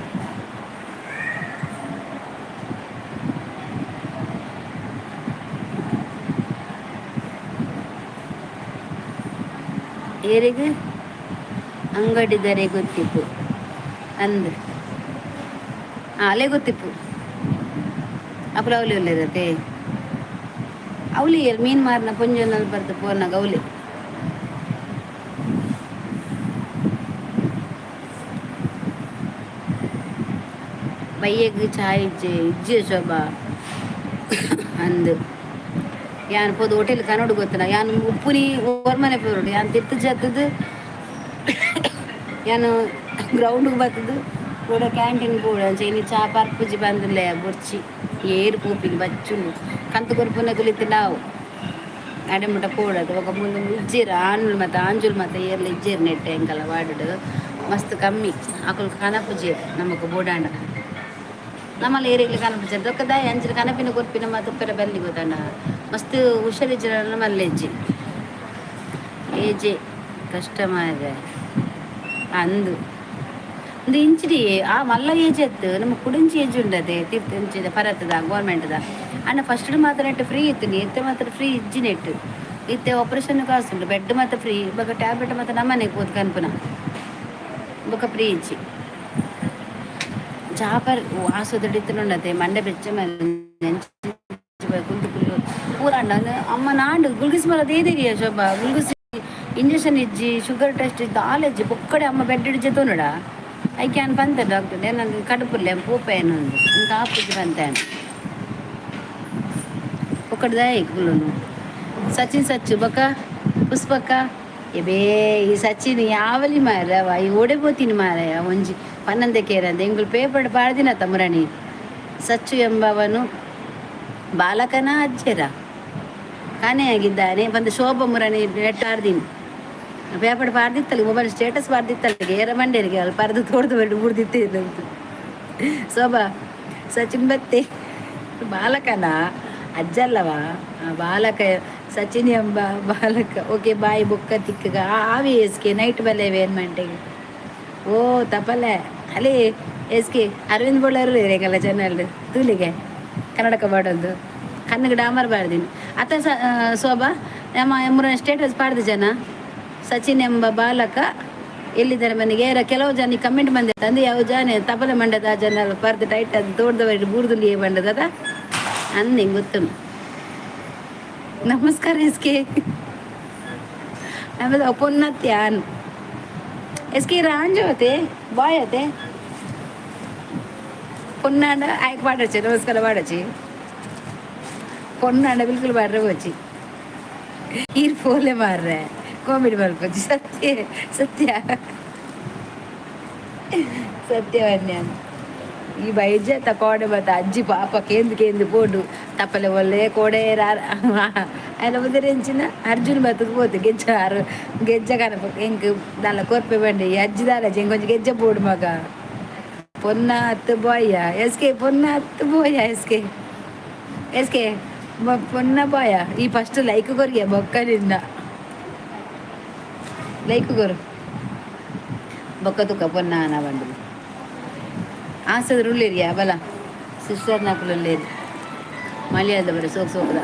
S1: ಏರೆಗ್ ಅಂಗಡಿದರೆ ಗೊತ್ತಿಪ್ಪು ಅಂದ್ ಅಲೆ ಗೊತ್ತಿಪ್ಪು. ಅಕುಲು ಅವಲಿ ಉಲ್ಲೆರತೆ. ಅವಲಿ ಮೀನ್ ಮಾರ್ನ ಪೊಂಜೊನಲ್ಲಿ ಬರ್ತ ಪೋರ್ನಾಗ ಅವಲಿ. ಬಯ್ಯಗ್ ಚಾಯ್ ಇಜ್ಜೆ? ಇಜ್ಜೆ ಶೋಭಾ ಅಂದ್. ಯಾನ್ ಪೋದು ಹೋಟೆಲ್ ಕನ್ನಡ ಗೊತ್ತನ. ಯಾನ್ ಉಪ್ಪುನಿ ಓರ್ಮನೆ ಪೋರುಡು. ಯಾನ್ ತಿರ್ತು ಜತ್ತದು, ಯಾನ್ ಗ್ರೌಂಡ್ಗೆ ಬತ್ತದು ಕೂಡ ಕ್ಯಾಂಟೀನ್ ಪೋಡು. ಅಂಚ ಇನಿ ಚಾ ಪರ್ಪುಜಿ ಬಂದಿಲ್ಲ ಬೊರ್ಚಿ. ಏರು ಪೋಪಿನಿ ಬಚ್ಚುಂಡು ಕಂತು ಕೊರ್ಪುನ ನಾವು ಅಡೆ ಮುಟ್ಟ ಪೋಡದು. ఒక ಮುಂದೆ ಇಜ್ಜೇರು ಆಣುಲು ಮತ್ತು ಆಂಜುಲು ಮತ್ತು ಏರ್ಲ ಇಜ್ಜೇರು ನೆಟ್ಟೆ. ಎಂಕಲ್ಲ ವಾರ್ಡ್ ಮಸ್ತ್ ಕಮ್ಮಿ. ಅಕುಲು ಕನಪುಜೇರು ನಮಕ್ ಬೋಡಾಂಡ. ನಮ್ಮಲ್ಲಿ ಏರಿಗ್ಲಿ ಕನಪುಜೇರು ದೊಕ್ಕದಾಯ ಅಂಚಿನ ಕನಪಿನ ಕೊರ್ಪಿನ ಮತ್ತು ಉಪ್ಪೆರ ಬಲ್ಲಿ ಗೊತ್ತಾಂಡ. ಮಸ್ತ್ ಹುಷಾರಿಜ್ಜರ ಮಲ್ಲೆಜ್ಜಿ ಏಜೆ ಕಷ್ಟ ಮಾರ್ರೆ ಅಂದು. ಒಂದು ಇಂಚಿಡಿ ಆ ಮಲ್ಲ ಏಜ್ ಎತ್ತು ನಮ್ಮ ಕುಡಿಂಚಿ ಏಜ್ ಉಂಡದೆ ತೀರ್ಥ ಇಂಚಿದ ಪರತದ ಗೌರ್ಮೆಂಟ್ದ ಅಣ್ಣ. ಫಸ್ಟ್ ಮಾತ್ರ ನೆಟ್ ಫ್ರೀ ಇತ್ತು, ಇತ್ತೆ ಮಾತ್ರ ಫ್ರೀ ಇಜ್ಜಿ ನೆಟ್. ಇತ್ತೆ ಆಪರೇಷನ್ ಕಾಸುಂಡು, ಬೆಡ್ ಮಾತ್ರ ಫ್ರೀ. ಬೊಕ ಟ್ಯಾಬ್ಲೆಟ್ ಮಾತ್ರ ನಮ್ಮನೆ ಪೋದು ಕನ್ಪುನ. ಬೊಕ ಫ್ರೀ ಇಜ್ಜಿ. ಚಾಪರ್ ಆಸುಪತ್ರೆ ಇತ್ತುಂಡತೆ ಮಂಡೆ ಬೆಚ್ಚ ಕುಲ್ದು ಕುಲ್ಲು. ಪೂರಾಂಡ ಅಮ್ಮ ನಾಂಡು ಗುಲ್ಗಿಸ್ ಮಲ ದೇದಿರಿಯ ಶೋಭಾ. ಗುಲ್ಗಿಸ್ ಇಂಜೆಕ್ಷನ್ ಇಜ್ಜಿ, ಶುಗರ್ ಟೆಸ್ಟ್ ದಾಲ ಇಜ್ಜಿ. ಬೊಕ್ಕಡೆ ಅಮ್ಮ ಬೆಡ್ ಇಡ್ಜೆ ತೋನುಡ. I can ಪಂತೆ ಡಾಕ್ಟರ್ ಏನಂದು ಕಡುಪುರ್ಲೆ ಪೋಪ ಏನೊಂದು ಇಂಕ ಆಪುಜಿ ಪಂತೆ. ಒಕ್ಕಡೆ ದಾಯೆ ಕುಲ್ಲುನು ಸಚಿನ್ ಸಚ್ಚು ಬೊಕ ಪುಷ್ಪಕ್ಕ ಎಬೇ. ಈ ಸಚಿನ್ ಯಾವಲಿ ಮಾರ, ಈ ಓಡೆ ಪೋತೀನಿ ಮಾರಾಯ. ಒಂಜಿ ಪನ್ನಂದೆ ಕೇರಂದೆ ಎಂಗುಲು ಪೇಪರ್ ಪಾಡ್ದಿನ ತಮುರಣಿ. ಸಚ್ಚು ಎಂಬವನು ಬಾಲಕನ ಅಜ್ಜೆರ ಕಾಣೆಯಾಗಿದ್ದಾನೆ ಬಂದು ಶೋಭ ಮುರಣಿ ನೆಟ್ ಆರ್ದಿನಿ. ಪೇಪರ್ ಪಾಡ್ದಿತ್ತಲ್ಲ, ಮೊಬೈಲ್ ಸ್ಟೇಟಸ್ ಪಾಡ್ದಿತ್ತಲ್ಲ. ಏರ ಮಂಡೇರಿಗೆ ಅಲ್ಲಿ ಪರದು ತೋಡ್ದು ಬರಡು ಬುಡ್ದಿತ್ತೆ. ಶೋಭಾ, ಸಚಿನ್ ಬತ್ತೆ ಬಾಲಕನ ಅಜ್ಜಲ್ಲವಾ? ಆ ಬಾಲಕ, ಸಚಿನ್ ಎಂಬ ಬಾಲಕ. Okay, bye. ಬೊಕ್ಕ ತಿಕ್ಕಗ ಆವಿ ಎಸ್ಕೆ. ನೈಟ್ ಬಲ್ಲೇವೆ ಏನು ಮಂಟೆಗೆ. ಓ ತಪಲೆ ಅಲ್ಲಿ ಎಸ್ಕೆ ಅರವಿಂದ್ ಬಳ್ಳಾರು ರೇಗಲ್ಲ ಚಾನಲ್ ತೂಲಿಗೆ ಕನ್ನಡಕ ಬಾಡೊಂದು ಕಣ್ಣಿಗೆ ಡಾಮರ್ ಬಾರ್ದಿನಿ ಅತ್ತ. ಶೋಭಾ, ನಮ್ಮ ಎಮ್ಮರ ಸ್ಟೇಟಸ್ ಪಾಡ್ದು ಜನ ಸಚಿನ್ ಎಂಬ ಬಾಲಕ ಎಲ್ಲಿದ್ದಾರೆ ಮನೆಗೆ. ಏರ ಕೆಲವು ಜನ ಕಮೆಂಟ್ ಬಂದೆ ತಂದೆ ಯಾವ ಜಾನೆ ತಪಲೆ ಮಂಡದ ಜನ ಪರ್ದು ಟೈಟ್ ಅದು ತೋಡ್ದ ಬೂರ್ದುಲಿ ಬಂಡದ ಅದ ಅಂದ್ ಗೊತ್ತು. ನಮಸ್ಕಾರ ಎಸ್ಕೆ. ಆಮೇಲೆ ಪೊನ್ನತ್ಯಾನ್ ಎಸ್ಕೆ ರಾಂಜು ಅತೆ ಬಾಯ್ ಅತೆ ಪೊನ್ನಾಂಡ ಆಯ್ಕೆ ಪಾಡೊಚ್ಚಿ. ನಮಸ್ಕಾರ ಪಾಡೊಚ್ಚಿ. ಪೊನ್ನಾಂಡ ಬಿಲ್ಕುಲ್ ಪಾಡ್ರೆ ಪೋಚಿ. ಈರ್ ಪೋಲೆ ಮಾರ್ರೆ, ಕಾಮಿಡಿ ಮಲ್ಪೊಚ್ಚಿ. ಸತ್ಯ ಸತ್ಯ ಸತ್ಯವನ್ಯ. ಈ ಬೈಜ ಕೋಡೆ ಬತ್ತ ಅಜ್ಜಿ ಪಾಪ ಕೇಂದು ಕೇಂದು ಪೋಡು ತಪ್ಪಲೆ ಒಲ್ಲೆ ಕೋಡೆ. ఆయన ಉದರಿಂಚಿನ ಅರ್ಜುನ್ ಬತ್ತದ ಪೋತು ಗೆಜ್ಜ ಆರು ಗೆಜ್ಜ ಕನಪ ಎಂಕ್ ದಾಲ ಕೊರ್ಪೆ ಬಂಡಿ. ಅಜ್ಜಿ ದಾಲ ಎಂಕೊಂಚ ಗೆಜ್ಜ ಪೋಡು ಮಗ. ಪೊನ್ನ ಅತ್ತು ಬಾಯ ಎಸ್ಕೆ, ಪೊನ್ನ ಅತ್ತು ಬೋಯ ಎಸ್ಕೆ. ಎಸ್ಕೆ ಪೊನ್ನ ಬಾಯ. ಈ ಫಸ್ಟ್ ಲೈಕ್ ಕೊರಿಗೆ ಬೊಕ್ಕ ನಿನ್ನ ಲೈಕ್ ಕೊರು. ಬೊಕ್ಕ ತುಕ್ಕ ಪೊನ್ನ ಆನ ಬಂಡು ಆಸದ್ರು ಉಳ್ಳೇರಿಯಾ ಬಲ ಸಿಸ್ಟರ್ ನಾಕುಲು ಮಲಯಾಳದ ಬರ ಸೋಕ್ ಸೋಕದ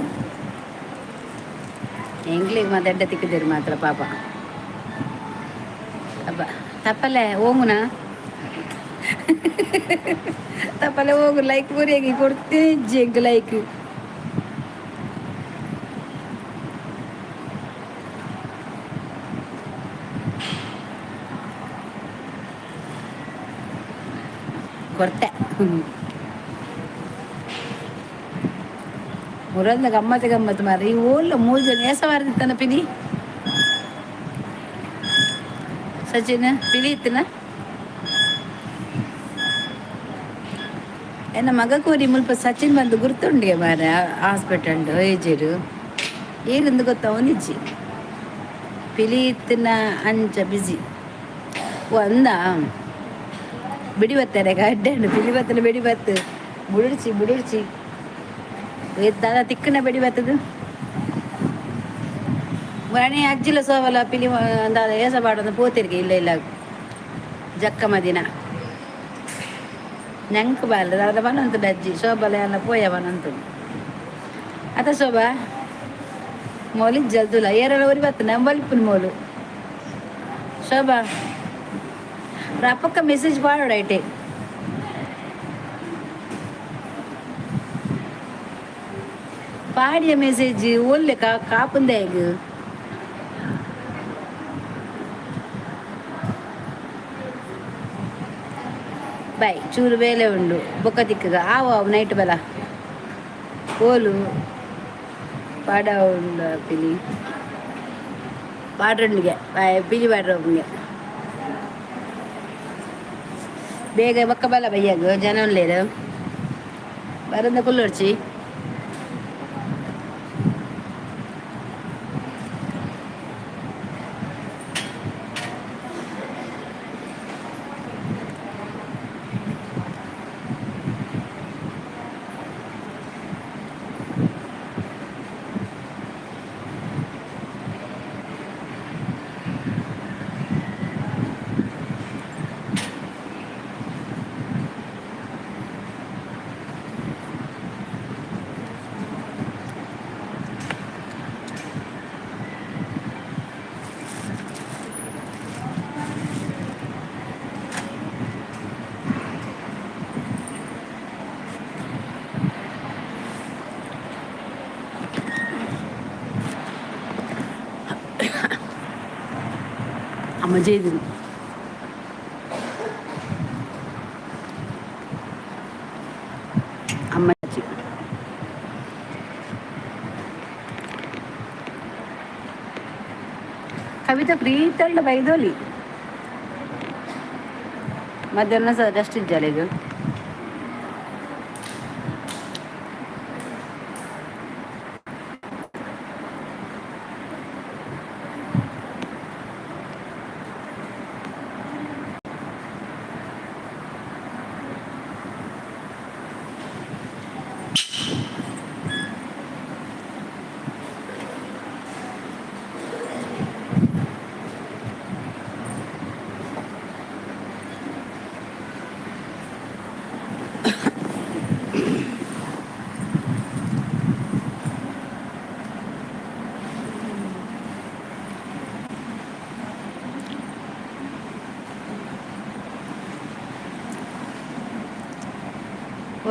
S1: ಎಂಗ್ಲಿಗೆ ಮಾತ್ರ ಎಡ್ಡ ತಿಕ್ಕಿದ್ದೀರಿ ಮಾತ್ರ ಪಾಪ. ಅಬ್ಬ ತಪ್ಪಲೆ ಹೋಗುನ ತಪ್ಪಲೆ ಹೋಗು. ಲೈಕ್ ಬರಿಯಾಗಿ ಕೊಡ್ತೀನಿ ಎಂಕ್ ಲೈಕ್. ಕೊರ್ತೆ ಮುರಂದ ಗಮ್ಮತ್ತು ಗಮ್ಮತ್ತು ಮಾರ್ರೆ. ಈ ಓಲ್ಲ ಮೂರು ಜನ ಏಸ ಮಾರ್ದಿತ್ತನ ಪಿಲಿ. ಸಚಿನ್ ಪಿಲಿ ಇತ್ತನ. ಎನ್ನ ಮಗ ಕೋರಿ ಮುಲ್ಪ ಸಚಿನ್ ಬಂದು ಗುರ್ತುಂಡಿಗೆ ಮಾರ. ಹಾಸ್ಪಿಟಲ್ ಏಜೆಡು ಏರಿಂದು ಗೊತ್ತ ಅವನಿಜ್ಜಿ. ಪಿಲಿ ಇತ್ತಿನ ಅಂಚ ಬಿಸಿ ಒಂದ ಬಿಡಿ ಬತ್ತಾರೆ ಅಡ್ಡೆ ಪಿಲಿ ಬತ್ತನ ಬಿಡಿ ಬತ್ತು ಬುಡುಡ್ಚಿ ಬುಡುಡ್ಚಿ ದಾದ ತಿಕ್ಕನ ಬೆಡಿ ಬತ್ತದು ಮರಣೆ ಅಜ್ಜಿಲ ಸೋವಲ ಪಿಲಿ ದಾದ ಏಸ ಬಾಡೊಂದು ಪೋತಿರ್ಗೆ. ಇಲ್ಲ ಇಲ್ಲ, ಜಕ್ಕ ಮದಿನ ನಂಕ್ ಬಾಲ ದಾದ ಬನಂತು ಅಜ್ಜಿ ಶೋಬಲ ಎಲ್ಲ ಪೋಯ ಬನಂತು ಅತ. ಶೋಭಾ ಮೋಲಿ ಜಲ್ದುಲ ಏರಲ ಒರಿ ಬತ್ತು ನಂಬಲಿಪ್ಪುನ ಮೋಲು. ಶೋಭಾ ರಪಕ್ಕ ಮೆಸೇಜ್ ಪಾಡೋಡ ಐಟೆ. ಪಾಡಿಯ ಮೆಸೇಜ್ ಒಲ್ಲೆ ಕಾಪುಂದೆ ಬಾಯ್. ಚೂರು ಬೇಲೆ ಉಂಡು ಬೊಕ್ಕ ತಿಕ್ಕಗ ಆವು ಅವು ನೈಟ್ ಬಲ ಓಲು ಪಾಡ ಉಂಡು ಪಿಲಿ ಪಾಡ್ರಂಡಿಗೆ ಪಿಲಿ ಪಾಡ್ರಂಗೆ ಬೇಗ ಬೊಕ್ಕ ಬಲ ಬಯ್ಯಾಗ ಜನ ಉಲ್ಲೇರು ಬರಂದ ಕುಲ್ಲೊಡ್ಚಿ. ಅಮ್ಮ ಜೈದಿನಿ. ಅಮ್ಮಾಜಿ. ಕವಿತಾ ಪ್ರೀತಳ್ಳ ಬೈದೋಲಿ. ಮಧ್ಯಾಹ್ನ ಸಹ ರೆಸ್ಟ್ ಇಜ್ಜಾಲೆಗ್.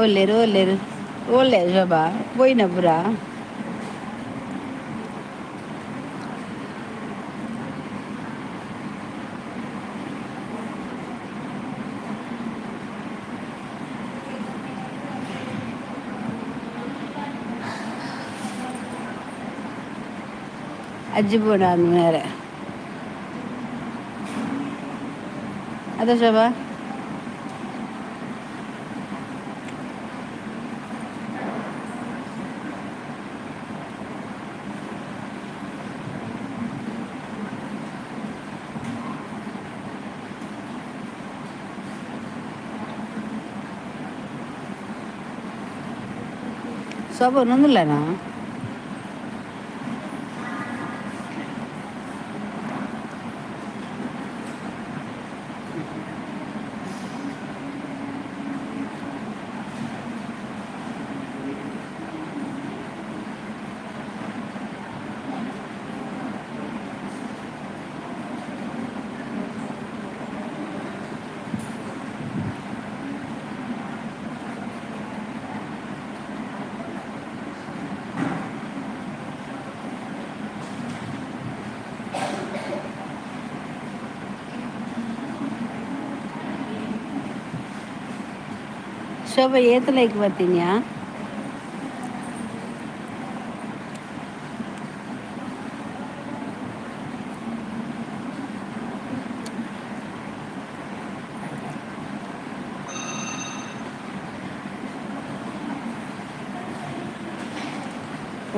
S1: ಓಲ್ಲೇರು ಓಲ್ಲೇರು ಓಲ್ಲೆ ಶೋಭಾ ಪೋಯಿನ ಪುರ. ಅಜ್ಜಿ ಬೋಡ ಮೇರೆ ಅದ ಶೋಭಾ. ಶೋಭಾ ಒಂದೊಂದಿಲ್ಲನಾ? ಶೋಭಾ ಏತ್ ಲೈಕ್ ಬರ್ತೀನ್ಯಾ?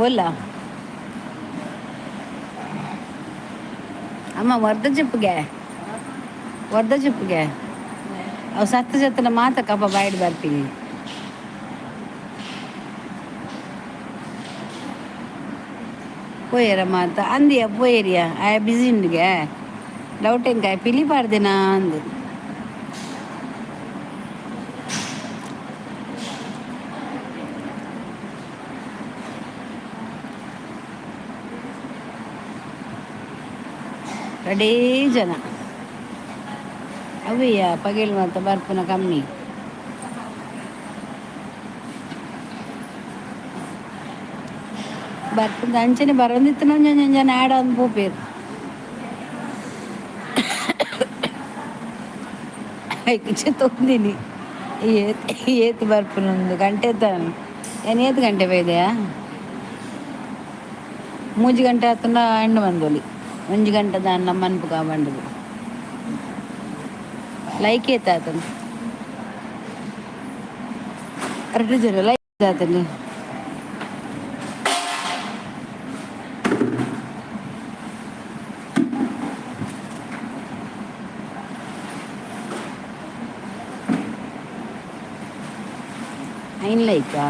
S1: ಓಲ್ಲ ಅಮ್ಮ ವರ್ಧ ಚಿಪ್ಪುಗೆ ವರ್ಧ ಚಿಪ್ಪುಗೆ ಅವು ಸತ್ತ ಸತ್ತನ ಮಾತ ಕಪ್ಪ ಬಾಯಿಡ್ ಬರ್ತೀನಿ. ಪೋಯರ ಮಾತ ಅಂದಿಯ ಪೋಯರಿಯ ಆಯ ಬಿಸಿ ಉಂಡುಗೆ ಡೌಟ್ ಎಂಕಾಯ ಪಿಲಿ ಪಾಡ್ದಿನ ಅಂದು. ರಡೇ ಜನ ಅವ್ವೆಯ ಪಗೆಲ್ ಮಾತ ಬರ್ಪುನ ಕಮ್ಮಿ. ಬರ್ಪುನ ಅಂಚನೆ ಬರೊಂದಿತ್ತಿನ ಒಂಜೊಂಜೊಂಜನೆ ಆಡೊಂದು ಪೋಪೆರ್. ಐಕ್ ತೋಂದಿನಿ ಏತ್ ಏತ್ ಬರ್ಪುನಂದು ಗಂಟೆ ತಾನು ಏನ್ ಏತ್ ಗಂಟೆ ಬೈದೆಯಾ? ಮೂಜಿ ಗಂಟೆ ಆತುಂಡ ಎಂಡ್ ಮಂದೊಲಿ ಒಂಜಿ ಗಂಟೆ ದಾನ್ನ ಮನ್ಪುಗ ಬಂಡುದು ಲೈಕ್ ಏತ್ ಆತುಂಡು ರಡ್ಡ್ ಜನ ಲೈಕ್ ಆತುಂಡು. ಐನ್ ಲೈಕಾ?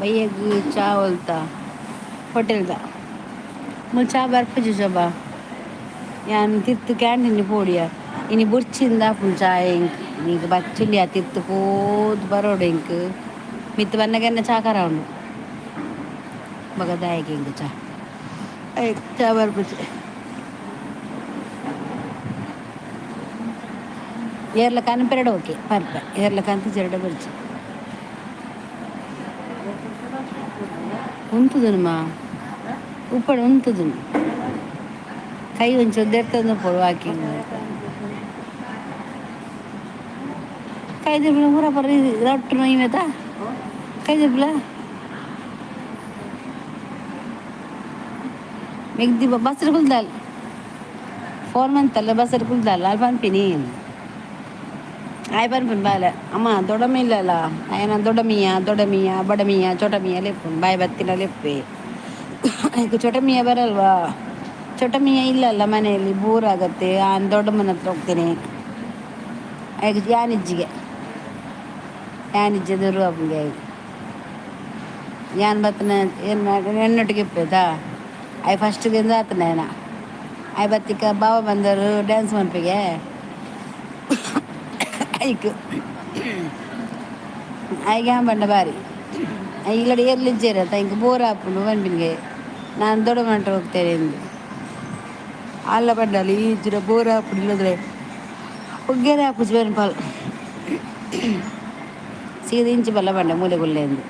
S1: ಬಯ್ಯಗ್ ಚಾ ಒಲ್ತ ಹೋಟೆಲ್ದ ಮುಲ್ ಚಾ ಬರ್ಪುಜಿ ಶೋಭಾ. ಯಾನ್ ತಿರ್ತು ಕ್ಯಾಂಟೀನ್ ಪೋಡಿಯ ಇನಿ ಬೊರ್ಚಿಂದ ಆಪುಂಡು ಚಾ ಎಂಕ್ ನಿಂಕ್ ಬಚ್ಚುಲಿಯ ತಿರ್ತು ಪೋದು ಬರೋಡು ಎಂಕ್ ಮಿತ್ತ್ ಬನ್ನಗ ಚಾ ಖರ ಉಂಡು ಬೊಕ ದಾಯೆಗ್ ಎಂಕ್ ಚಾ ಚಾ ಬರ್ಪುಜಿ. ಏರ್ಲ ಕನ್ಪೆರಡ ಓಕೆ ಪರ್ಪೆ ಏರ್ಲ ಕಂತಿಜೆರಡ ಬರ್ಚಿ ಉಂತುದುನುಮಾ ಉಪ್ಪಡ್ ಉಂತುದುನು ಕೈ ಒಂಚೂರು ದೆರ್ತೊಂದು ಉಪ್ಪೊಡು ವಾಕಿಂಗ್. ಕೈ ದೆಪ್ಪುನ ಪೂರ ಪರ ರಟ್ಟು ನೋಯ್ಮೆತ ಕೈ ದೆಪ್ಪುಲ ಮೆಗ್ದಿ ಬಸ್ಡ್ ಕುಲ್ದಾಲ್ ಫೋನ್ ಮಂತಲ್ಲ ಬಸ್ಡ್ ಕುಲ್ದಾಲ್ ಅಲ್ಪ ಪನ್ಪಿನಿ ಆಯ್ ಪನ್ಪುನು ಬಾಲೆ ಅಮ್ಮ ದೊಡ್ಡಮ್ಮ ಇಲ್ಲಲ್ಲ ಅಯನ ದೊಡ್ಡಮಿಯ ದೊಡ್ಡಮಿಯ ಬಡಮಿಯ ಚೊಟಮಿಯ ಲೆಪ್ಪುನು ಬಾಯ್ ಬತ್ತಿನ ಲೆಪ್ಪೆ ಈಗ ಚೊಟಮಿಯ ಬರಲ್ವಾ ಚೊಟಮಿಯ ಇಲ್ಲಲ್ಲ ಮನೆಯಲ್ಲಿ ಬೋರ್ ಆಗತ್ತೆ ಆನ್ ದೊಡ್ಡಮ್ಮನ ಹತ್ರ ಹೋಗ್ತೇನೆ ಆಯ್ಕೆ ಯಾನಿಜ್ಜಿಗೆ ಯಾನಿಜ್ಜೆ ದುರು ಆಪುಂಗೆ ಯಾನ್ ಬತ್ತನ ಏನು ಎನ್ನೊಟ್ಟಿಗೆ ಇಪ್ಪೇತಾ ಆಯ್ ಫಸ್ಟ್ಗೆ ಆತನ ಏನ ಆಯ್ ಬತ್ತಿಕ ಬಾವ ಬಂದರು ಡ್ಯಾನ್ಸ್ ಮನ್ಪಿಗೆ ಐಕ್ ಐಗೆ ಬಂಡ ಬಾರಿ ಇಲ್ಲಡೆ ಏರ್ಲಿಜ್ಜೇರ ಇಂಕ್ ಬೋರ್ ಆಪುಂಡು ಪನ್ಪಿನ್ಗೆ ನಾನು ದೊಡ್ಡ ಮಂಟ ಹೋಗ್ತೇನೆ ಎಂದು ಅಲ್ಲ ಬಂಡಲ್ಲಿ ಈಜಿರ ಬೋರ್ ಆಪುಂಡು ಇಲ್ಲದ್ರೆ ಒಗ್ಗೇರೆ ಆಪುಜಿ ಪನ್ಪಾಲ್ ಸೀದ ಇಂಚಿ ಬಲ್ಲ ಬಂಡೆ ಮೂಲೆ ಗುಲ್ಲೆ ಎಂದು.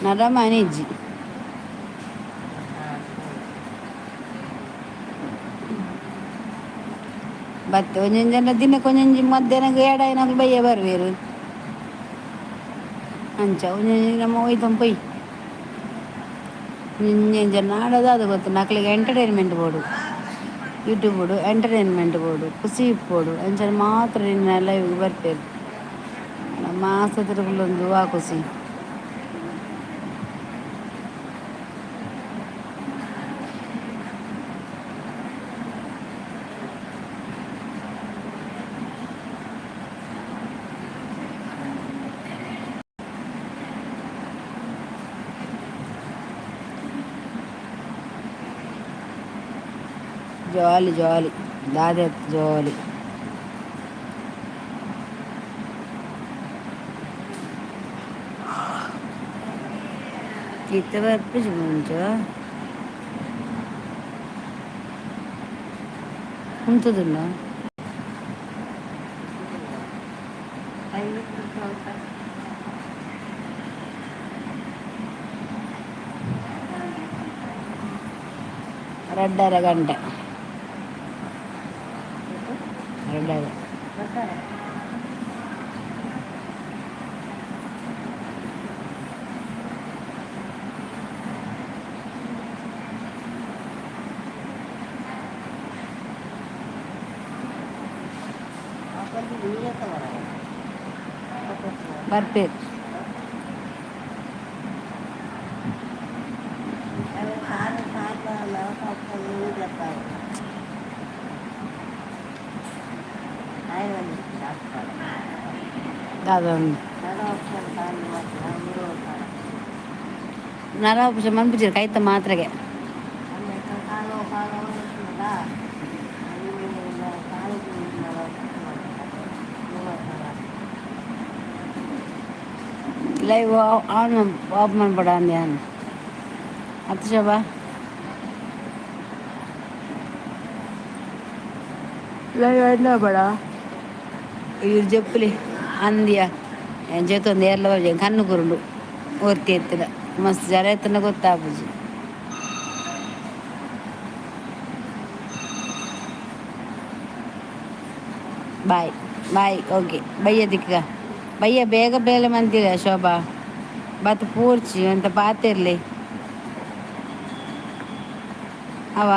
S1: ನರಮಾನಿ ಇಜ್ಜಿ. ಬತ್ತೆ ಒಂಜೊಂಜಿ ಜನ ದಿನಕ್ಕೆ ಒಂಜೊಂಜಿ ಮಧ್ಯಾಹ್ನ ಏಡಾಯಿನಾಗ ಬಯ್ಯ ಬರ್ವೇರು ಅಂಚ ಒಂಜೊಂಜಿ ನಮ್ಮ ಒಯ್ತಂ ಪೊಯ್ ಒಂಜೊಂಜಿ ಜನ ಆಡೋದು ಅದು ಗೊತ್ತು ನಕ್ಲಿಗೆ ಎಂಟರ್ಟೈನ್ಮೆಂಟ್ ಬೋಡು ಯೂಟ್ಯೂಬ್ ಬೋಡು ಎಂಟರ್ಟೈನ್ಮೆಂಟ್ ಬೋಡು ಖುಷಿ ಇಪ್ಪೊಡು ಅಂಚನೆ ಮಾತ್ರ ನಿನ್ನ ಲೈವ್ ಬರ್ಪೇರು ನಮ್ಮ ಆಸ್ಪತ್ರೆಗುಲೊಂದು ಆ ಖುಷಿ. ಜಾಲಿ ಜಾಲಿ ದಾದೆ ಜಾಲಿ. ಇತ್ತೆ ಬರ್ಪುಜಿ ಮುಂಚ ಉಂತುದುಂಡ ರಡ್ಡರ ಗಂಟೆ ರಡ್ಡರ ಬರ್ಪೇರು. ದಾದ ಉಂಡು ನರ ಮನ್ಪುಜೆರ್ ಕೈತ ಮಾತ್ರೆಗೆ. ಲೈವ್ ಆನ್ ಆಫ್ ಮನ್ಪಡ ಅಂದೆ ಯಾನ್ ಅತ್ತ ಶೋಭಾ. ಲೈವ್ ಆನ್ ಬೇಡ ಇರ್ ಜಪ್ಪುಲಿ ಅಂದ್ಯ ಜೊತೊಂದು ಏರ್ಲ ಬರ್ಜೆ ಕಣ್ಣು ಕುರುಂಡು ಒರ್ತಿ ಎತ್ತಿನ ಮಸ್ತ್ ಜರ ಎತ್ತನ ಗೊತ್ತಾಪುಜಿ. ಬಾಯ್ ಬಾಯ್ ಓಕೆ ಬಯ್ಯ ದಿಕ್ಕ ಬಯ್ಯ ಬೇಗ ಬೇಲೆ ಮಂತಿರ ಶೋಭಾ ಬತ್ ಪೂರ್ಚಿ ಅಂತ ಪಾತಿರ್ಲಿ ಅವ.